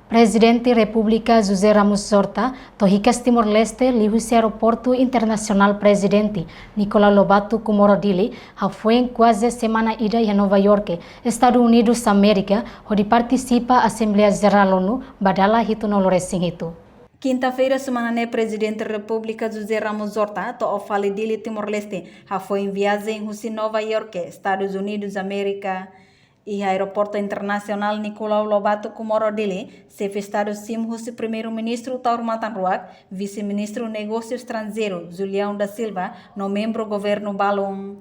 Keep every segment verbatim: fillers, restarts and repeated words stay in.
Prezidente Repúblika José Ramos Horta to'o hikas Timor-Leste liuhusi Aeroportu Internasionál Prezidente Nicolau Lobato Comoro Dili, hafoin kuaze semana ida iha Nova York, Estadus Unidus Amérika, hodi partisipa Asembleia Jerál ONU ba dala hitunulu-resin-hitu. Kinta-feira semana ne'e, Prezidente Repúblika José Ramos Horta to'o fali Dili, Timor-Leste, hafoin viajen husi Nova York, Estadus Unidus Amérika. Iha Aeroportu Internasionál Nicolau Lobato Comoro Dili, Xefe Estadu simu husi Primeiru-Ministru Taur Matan Ruak, Vise-Ministru Negósiu Estranjeiru Julião da Silva, no membru governu balun.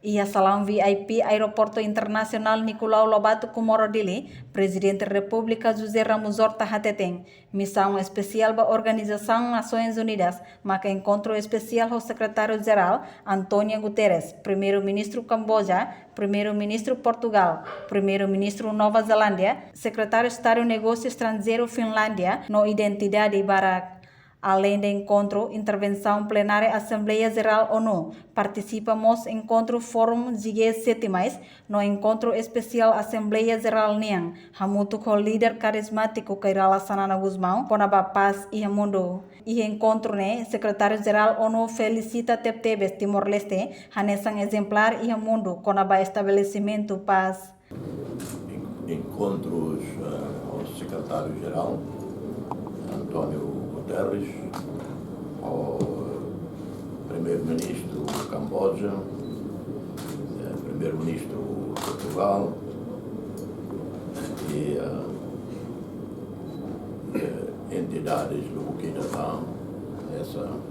Iha salaun V I P Aeroportu Internasionál Nicolau Lobato Comoro Dili, Prezidente Repúblika José Ramos Horta hateten, misaun espesiál ba Organizasaun Nasoins Unidas maka enkontru espesiál ho Sekretáriu Jerál António Guterres, Primeiru-Ministru Kamboja, Primeiru-Ministru Portugál, Primeiru-Ministru Nova Zelándia, Sekretáriu Estadu Negósiu Estranjeiru Finlándia, no identidade barak. Aleinde enkontru, intervensaun plenária Asembleia Jerál ONU, partisipa mós enkontru Fórum G S sete mais, no enkontru espesiál Asembleia Jerál nian, hamutuk ho líder karizmátiku Kay Rala Xanana Gusmão, kona-ba pás iha mundu. Iha enkontru ne'e, Sekretáriu Jerál ONU felisita tebetebes Timor-Leste, hanesan ezemplár iha mundu kona-ba estabelesimentu pás. Enkontrus, eh, ho Sekretáriu Jerál António Guterres, ho Primeiru-Ministru Kamboja, eh, Primeiru-Ministru Portugál, i, eh, eh, entidades do Burkina Faso, hanesan,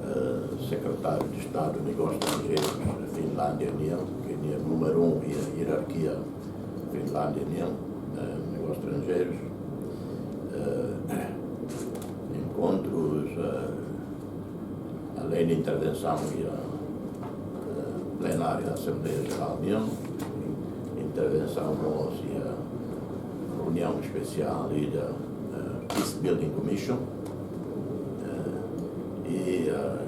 eh, Sekretáriu de Estadu Negósius Estranjeirus Finlándia nian, ke nia númeru um iha ierarkia Finlándia nian, eh, Negósius Estranjeirus, eh, enkontrus, eh, aleinde intervensaun iha, eh, plenária Asembleia Jerál nian, intervensaun mós iha reuniaun espesiál ida, eh, Peace Building Commission, eh, i, eh,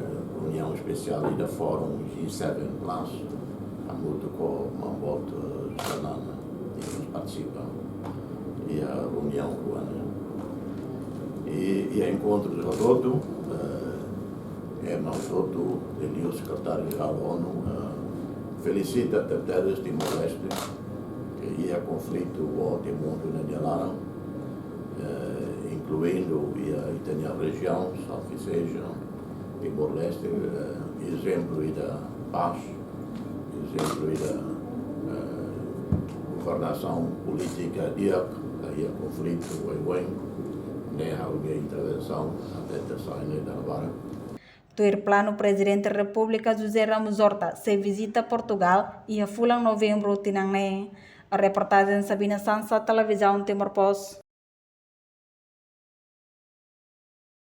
reuniaun espesiál ida Fórum G seven plus, hamutuk ho Maun Boot, eh, Xanana, i partisipa iha reuniaun rua ne'e. I, iha enkontrus hotu-hotu, eh, ema hotu-hotu, liuliu Sekretáriu Jerál ONU, eh, felisita tebetebes Timor-Leste, ke iha konflitu boot iha mundu ne'e nia laran, eh, inkluindu iha ita-nia rejiaun, Southeast Asia, Timor-Leste, eh, ezemplu ida pás, ezemplu ida, eh, governasaun polítika di'ak, iha konflitu oioin, ne'e halo nia intervensaun, até te sai ne'e dala barak. Tuir planu, Prezidente Repúblika José Ramos Horta sei vizita Portugál iha fulan Novembru tinan ne'e. Reportajen Sabina Sansa, Televizaun Timor Post.